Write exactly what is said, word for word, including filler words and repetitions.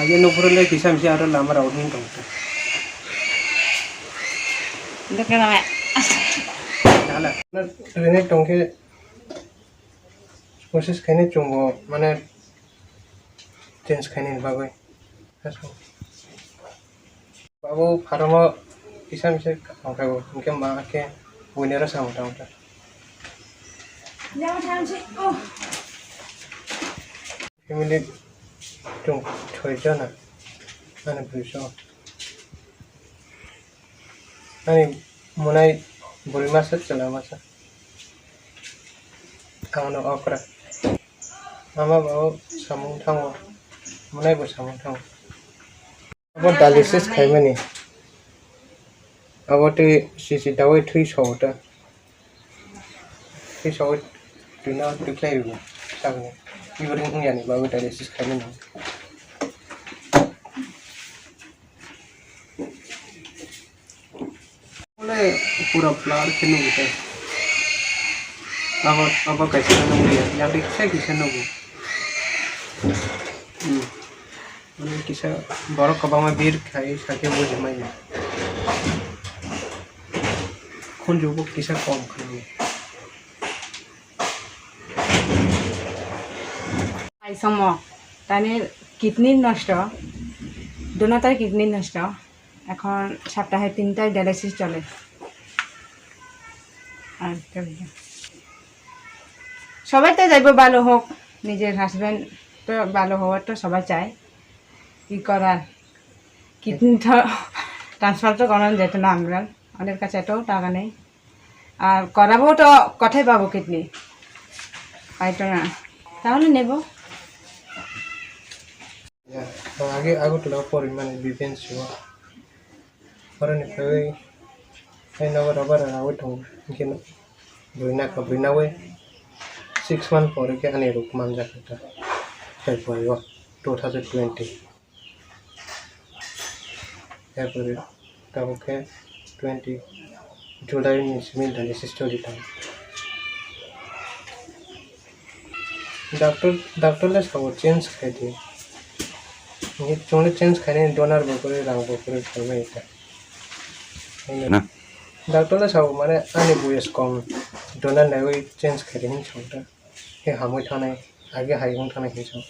Ye nokphuru le kisa misa aro lama rao hin tong ta. Dukhe nang. Hala. Rene tongkhe process khaini chungo mane change khaini bagwi. Babu pharango kisa misa tongkhe bo, hinkhe ma khe buinero samung tangkha. Family chung choi jona, ani bwrwi so. Ani monai bwrwi masa chwla masa. Ang no okra. Mama babo samung thango, monai bo samung thango. Abo dialysis khaimani. Abo twi sisi dawai thwi so ta. Twi so twi no twi khlai rw. Sagni. Ibo ring wngyani bagwi dialysis khaimani. Ole pura blur khe nugo ta. Abo, abo kaisa nugo ya. Yang dik sai kisa nugo. Hmm. Mane kisa borok kwbangma bir khai sakhe buji manya. Khunju bo kisa kom khai. Ai somo, tani kidney nosto, দুটাই kidney nosto, এখন সপ্তাহে তিনটাই dialysis চলে। আর কি বলবো? সবাই তো চাইবো ভালো হোক, নিজের হাজব্যান্ড তো ভালো হওয়ার তো সবাই চায়। কি করার? কিডনি তো ট্রান্সফার তো করানো যেত না আমরা, ওদের কাছে এত টাকা নেই। আর করাবো তো কোথায় পাবো কিডনি? পাইতো না, তাহলে নেব। Age Agartala o porimani B P N C o. Oroni phaiwi hai nogo rubber ragwi tongo. Hinkhe bwrwi nakha, bwrwi nawi six month pore khe ani rok manjak kha February o two thousand twenty. February tabuk khe twenty July ni simi dialysis choli tongo. Doctor, doctor le sabo change khai di. Chwngno change khainai donor bo kwrwi, rang bo kwrwi khaimani ta. Na. Doctor le sabo mane ani boyes kom, donor naiwi change khai di hinwi sabo. He hamwi thangnai, age hai wng thangnai hinwi sabo.